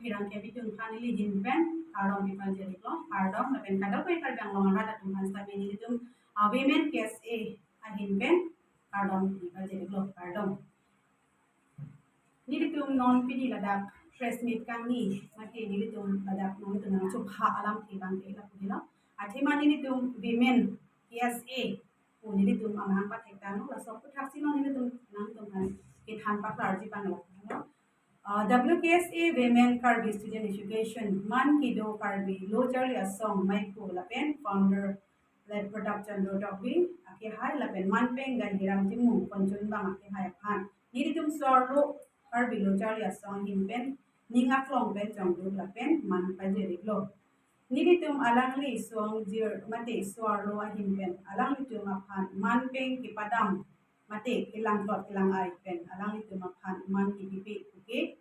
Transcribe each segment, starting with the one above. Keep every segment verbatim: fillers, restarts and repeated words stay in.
Pherangke atum aphan neli ahin pen kardom pipajir-iklo, kardom. Lapen kadokave Karbi Anglong arat atum aphan sitame nelitum, ah, Women K S A ahin pen kardom pipajir-iklo, kardom. Nelitum non pini ladak press meet kangni, mate nelitum ladak nelitum nangchepha alamthe abangke lapu helo. Athema nelitum Women K S A pu nelitum amahang pathektanglo, laso aputhaksi non nelitum nangtum aphan kethan paklarji abang lapu helo. Uh, W K S A Women Karbi Student Education, man kedo Karbi Lo Charli Asong Maipo lapen founder Late Pratap Chandra Tokbi akehai lapen manpeng Gandhiram Timung Konchunbang akehai aphan nelitum so-arlo Karbi Lo Charli Asong ahin pen ning aklong pen chongduk lapen man pajir-iklo. Nelitum alangli so-angjir mate so-arlo ahin pen alanglitum aphan manpeng kepadam mate kelangplot kelang-ai pen alanglitum aphan man kepipe puke,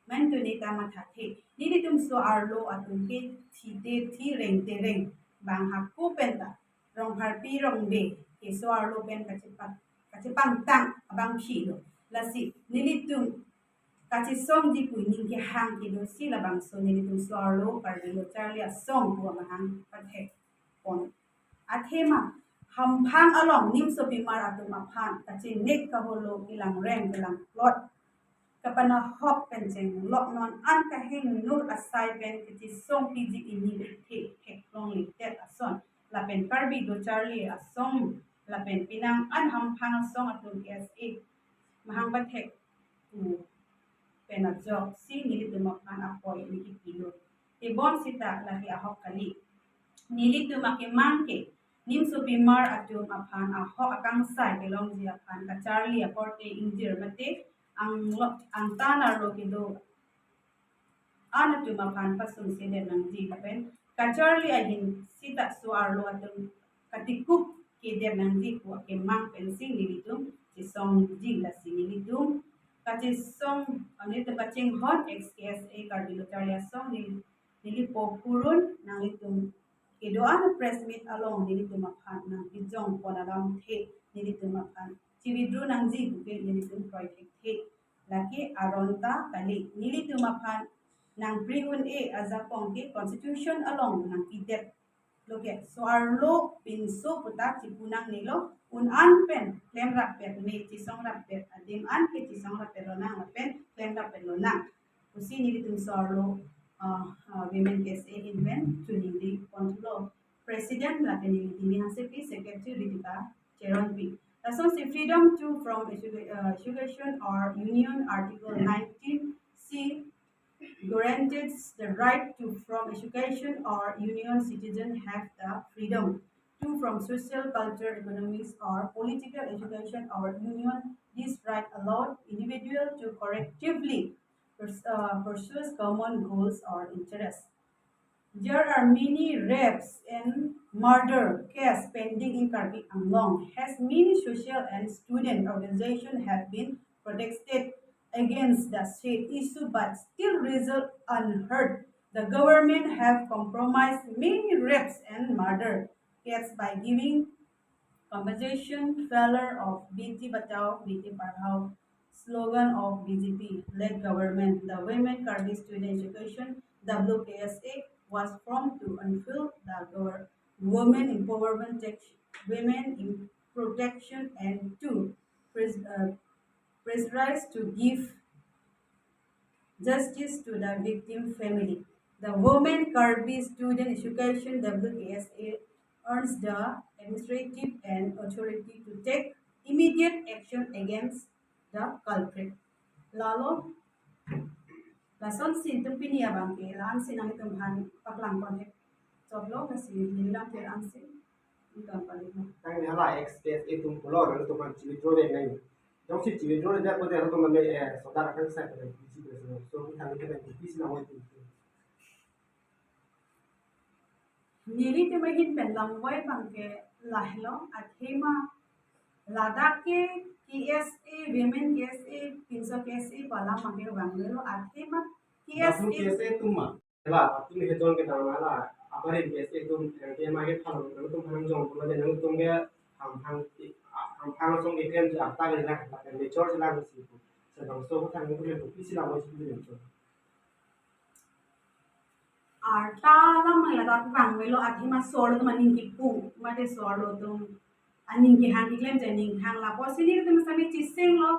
mantu neta mathathe. Nelitum so-arlo atum ke thide thi rengte reng, bang hako penta Rongpharpi Rongbe ke so-arlo pen kachepa-, kachepangtang abangphilo. Lasi nelitum kachesongji pu ning kehang kedo si labangso nelitum so-arlo Karbi Lo Charli Asong pu amahang pathekpon. Athema hamphang along nimsopimar atum aphan kachinek kaholo kelangreng kelangplot kapanahok pen chenglok non an kahengnur asai pen kachesongpiji ini kethe theklongledet ason lapen Karbi Lo Charli Asong lapen penang an hamphang asong atum K S A mahang pathek pu pen ajoksi nelitum aphan apoi neli kipilo. Tebonsita lake ahok kali. Nelitum akemang ke nimsopimar atum aphan ahok akangsai kelongji aphan kacharli akorte ingjir mate anglo angtan arlo kedo an atum aphan pasungsedet nangji lapen kacharli ahin sita so-arlo atum katikup kedet nangji pu akemang pensi nelitum chesongji. Lasi nelitum kachesong, nelitum kachinghon ex K S A Karbi Lo Charli Asong neli, neli po purun nanglitum kedo-an press meet along nelitum aphan nangkejongpon alamthe nelitum aphan chi-withdraw nangji puke nelitum kroi thekthe. Lake aron ta kali, nelitum aphan nangpri un-e ajakong ke constitution along nangpidet. Lake so-arlo pinso puta chipu nangnelo, un an pen klemrap pet me chesongrap pet adim an ke chesongrap pet lonang lapen klemrap pet lonang pusi nelitum so-arlo, uh, uh, Women K S A ahin pen choningri ponthulo. President lake neli Timi Hansepi, Secretary Ritika Cheronpi. Lasonsi freedom to form educa-, uh, education or union, Article nineteen C guarantees the right to form education or union. Citizen have the freedom to form social, culture, economics or political education or union. This right allowed individual to collectively pers-, uh, pursues common goals or interests. There are many rapes and murder cases pending in Karbi Anglong. Has many social and student organizations have been protested against the said issue, but still result unheard. The government have compromised many rapes and murder cases by giving compensation. Failure of Beti Bachao Beti Padhao slogan of B J P led government, the Women Karbi Student Education, W K S A, was formed to unveil the gov-, women empowerment, tech-, women in protection, and to pres-, uh, pressurize to give justice to the victim family. The Women Karbi Student Education, W K S A, earns the administrative and authority to take immediate action against the culprit. Lalo, lasonsi itum pini abangke, la-ansi nanglitum aphan paklang konthek chotlo, lasi neli lam pher ansi, itum pali. Tangte hala ex K S A atum pulo, nanglitum aphan chi-withdraw nang. Jongsi chi-withdraw nang, dak pada nanglitum mane, eh, sodak akan sa pada bisi pada so, so, tangte kan bisi na wai tu. Nelitum ahin pen lamvoi abangke lahelo, athema ladak ke K S A, Women K S A, pinso K S A pu alam abangke vanglelo, athema K S A. W K S A atum ma? La, atum he don ke dang la, abarim K S A atum, eh, ke ma ke phalo, nangtum hangjong, nangtum ke ham, ham, ham, ham song ke klem ja ta ke la, la, mature si la si. Sedang so, tangte kan bisi la wai si. Arta alam ladak vangvelo, athema so-arlo atum aning kipung, mate so-arlo atum aning kehang keklem je aning hang lapusi nelitum sitame chisenglo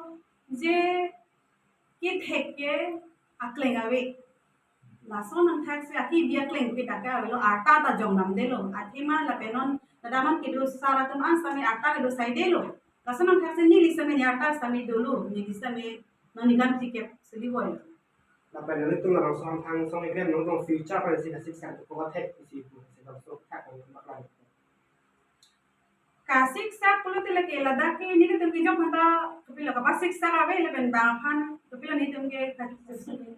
je kethek ke akleng ave. Lason angthak si akibi akleng ke dak avelo, arta ta jongdamdelo. Athema lapen non, ladak non kedo sar atum an sitame arta kedo saidelo. Lason angthak si neli sitame ne arta sitame dolo, neli sitame non nikan tikep sili boy. Lapen nelitum labangso Hamthang Asong keklem nangtong future pen si kasiksak ko thek si pu si labangso thak ko mak lang. Kasiksak pulote lake ladak ke nelitum kejok mata kopilo kapasiksak ave lapen bang aphan kopilo nelitum ke ka-,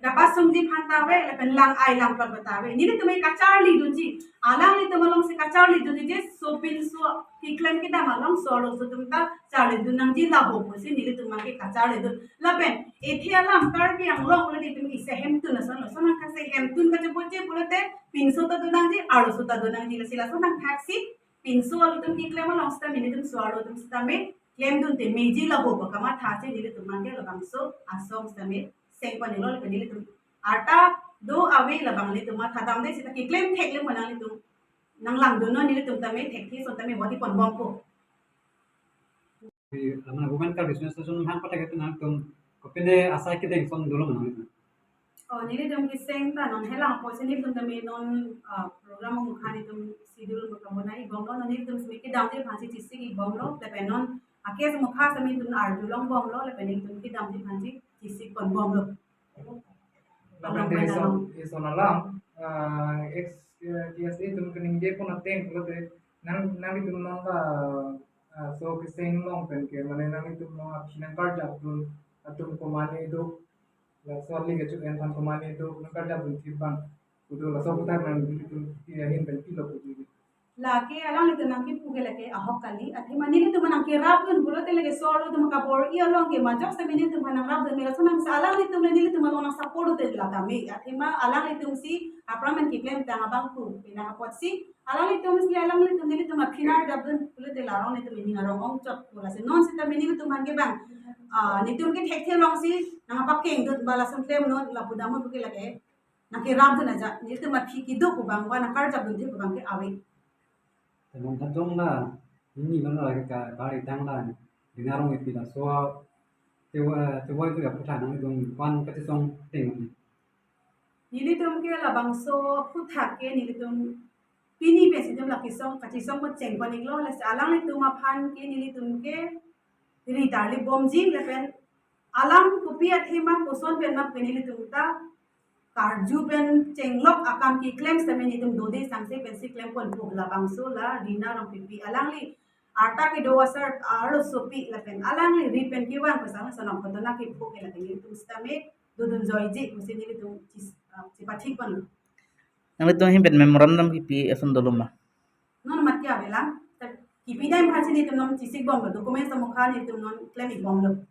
kapasungji aphan ta ave lapen lang-ai langplot bata ave. Nelitum ke kacharlidunji, alanglitum alongsi kacharlidunji je sopinso keklem kedam along so-arlo so atum ta charlidun nangji laho pusi nelitum abang ke kacharlidun. Lapen ethe alam Karbi Anglong pulote itum isi hemtun ason, lason angthak si hemtun kachiboche pulote pinso ta do nangji, arloso ta do nangji, lasi lason angthak si pinso arlo atum keklem along sitame nelitum so-arlo atum sitame klemdunte meji laho pu kamatha si nelitum abang ke labangso asong sitame seng paninglo lapen nelitum arta do ave labang nelitum mathadamde sita keklem theklem pu nanglitum nanglangdunnon, nelitum tame thekthe ason tame voti ponbompo. Di, mana Women Karbi Students Association hang pathak itu nangtum kopine asai kedeng ason dolo mana itu. Oh, nelitum keseng ta non helang apotsi nelitum tame non, ah, program mukha nelitum schedule mukha bonai bomlo, non nelitum sitame kedamji aphansi chisik bomlo, lapen non akes mukha sitame nelitum arjulong bomlo, lapen nelitum kedamji aphansi chisik ponbomlo. Lapen Lapen te pen ison, along. Ison alam, ah, ex, eh, T S A atum kaningje pon ateng pulote nang, nanglitum non la, ah, so keseng along pen ke mane nanglitum non aphi nangkarjapdun atum komane do, laso ali kecho-en aphan komane do, nangkarjapdun thip abang kudo, laso aphuthak nanglitum ahin pen pilo kudo. Lake alanglitum nangkipu ke lake ahok kali, athema nelitum nangkerapdun pulote lake so-arlo atum kabor-i along ke majok sitame nelitum nangrapdun, mera sonam sa alanglitum le nelitum along nang support te la tame, athema alanglitum si aphrang pen keklem tang abang pu, pina apotsi alanglitum si alanglitum nelitum aphi nangkarjapdun pulote la arong nelitum ining arong ongchot pu, lasi non sitame nelitum abang ke bang, ah, nelitum ke thekthe alongsi nangpakengdun ba lason klemnon lapu damnon ke lake nangkerapdun aja, nelitum aphi kedo pu abang ba nangkarjapdun thip pu abang ke ave. Te non thadong la, ini non la ke ka bari tang la, Rina Ronghangpi laso, tewa, tewa itu ya aphuthak nangtum pan kachisong ting. Nelitum ke labangso aphuthak ke nelitum pini pensi nelitum la kesong, kachisong pacheng paniklo, lasi alanglitum aphan ke nelitum ke ri tarlip bomji lapen alam kopi athema koson pen ma pen nelitum ta karju pen chenglok akam keklem sitame nelitum dode sangse pensi klem ponpo, labangso la Rina Rongpipi alangli arta kedo asar arlosopi lapen alangli ri pen kevang pu sang sonam koto na kepu ke lake nelitum sitame dodun joiji pusi nelitum chis-, ah, chipathik ponlo. Nanglitum ahin pen memorandum kipi ason dolo ma? Non mat ke avelang. Ta kipi dam aphansi nelitum non chisik bomlo, document amukha nelitum non klem ik bomlo.